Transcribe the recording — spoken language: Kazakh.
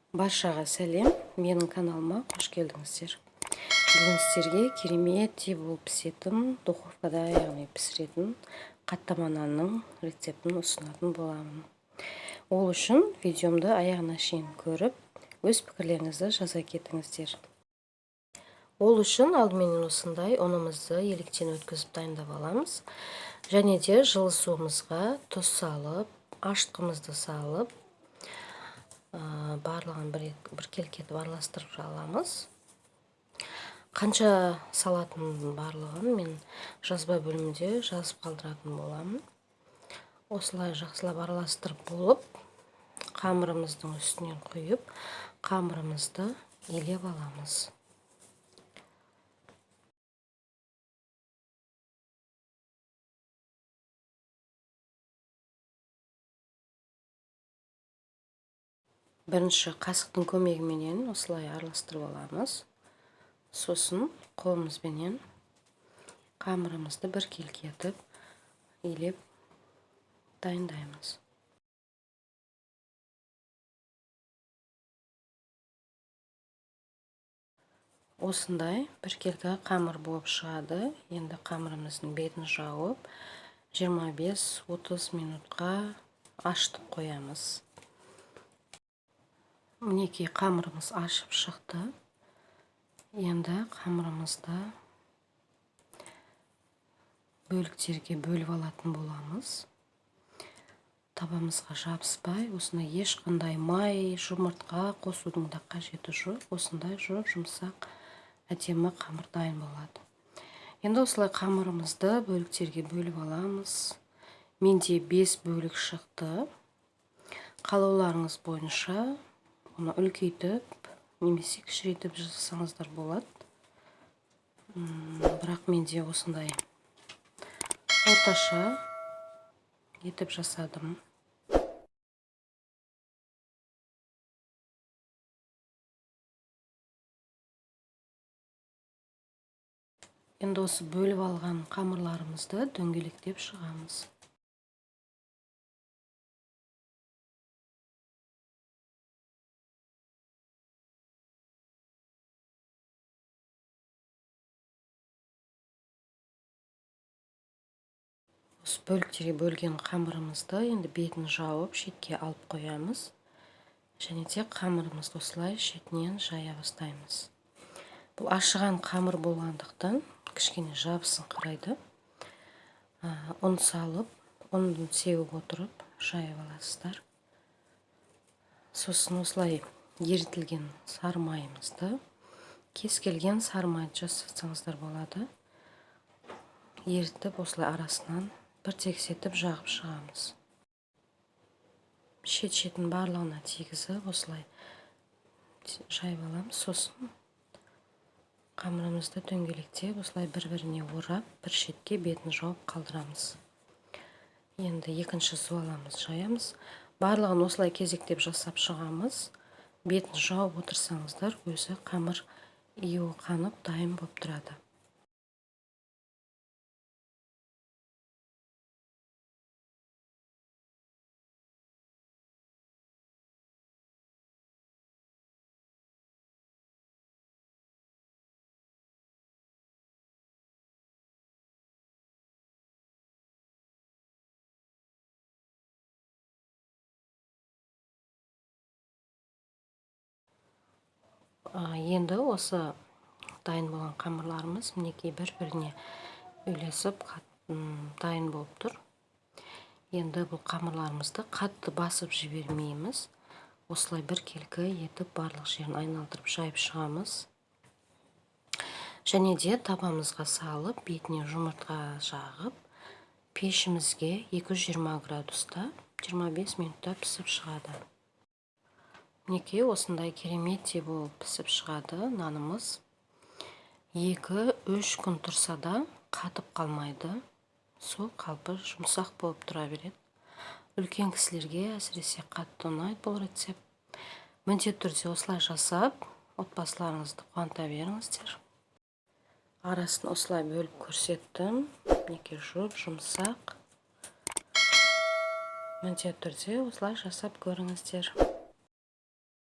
Баршаға сәлем, менің каналыма қош келдіңіздер. Бүгін сіздерге кереметтей болып пісетін, духовкада, яғни пісіретін қаттама нанның рецептін ұсынатын боламын. Ол үшін видеомды аяғына шейін көріп, өз пікірлеріңізді жаза кетіңіздер. Ол үшін алдыменен осындай ұнымызды електен өткізіп дайындап аламыз. Және де жылы суымызға тұз салып, ашытқымызды салып, барлығын біркелкі етіп араластырып аламыз. Қанша салатынын барлығын мен жазба бөлімінде жазып қалдыратын боламын. Осылай жақсылап араластырып болып, қамырымыздың үстінен құйып, қамырымызды илеп аламыз. Бірінші қасықтың көмегіменен осылай араластырып аламыз. Сосын қолымызбенен қамырымызды біркелкі етіп илеп дайындаймыз. Осындай біркелкі қамыр болып шығады. Енді қамырымыздың бетін жауып, 25-30 минутқа ашытып қоямыз. Мінекей қамырымыз ашып шықты. Енді қамырымызды бөліктерге бөліп алатын боламыз. Табамызға жабыспай, осыны ешқандай май, жұмыртқа қосудың да қажеті жоқ. Осындай жұп-жұмсақ әдемі қамыр дайын болады. Енді осылай қамырымызды бөліктерге бөліп аламыз. Менде 5 бөлік шықты. Қалауларыңыз бойынша оны үлкейтіп немесе кішірейтіп жасасаңыздар болады. Бірақ менде осындай орташа етіп жасадым. Енді осы бөліп алған қамырларымызды дөңгелектеп шығамыз. Осы бөліктерге бөлген қамырымызды енді бетін жауып шетке алып қоямыз. Және де қамырымызды осылай шетінен жая бастаймыз. Бұл ашыған қамыр болғандықтан кішкене жабысын қарайды. Ұн салып, ұнын сеуіп отырып жайып аласыздар. Сосын осылай ерітілген сары майымызды, кез келген сары майды жасасаңыздар болады. Ерітіп осылай арасынан бір тегістетіп жағып шығамыз. Шет-шетін барлығына тигізіп осылай жайып аламыз. Сосын қамырымызды дөңгелектеп осылай бір-біріне орап, бір шетке бетін жауып қалдырамыз. Енді екінші зуаламыз жаямыз. Барлығын осылай кезектеп жасап шығамыз. Бетін жауып отырсаңыздар, өзі қамыр иі қанып дайын болып тұрады. Енді осы дайын болған қамырларымыз мінекей бір-біріне үйлесіп дайын болып тұр. Енді бұл қамырларымызды қатты басып жібермейміз. Осылай біркелкі етіп барлық жерін айналдырып жайып шығамыз. Және де табамызға салып, бетіне жұмыртқа жағып, пешімізге 220 градуста 25 минутта пісіп шығады. Мінекей осындай кереметтей болып пісіп шығады нанымыз. 2-3 күн тұрса да қатып қалмайды. Сол қалпы жұмсақ болып тұра береді. Үлкен кісілерге әсіресе қатты ұнайды бұл рецепт. Міндетті түрде осылай жасап, отбасыларыңызды қуанта беріңіздер. Арасын осылай бөліп көрсеттім. Мінекей жұп-жұмсақ. Міндетті түрде осылай жасап көріңіздер.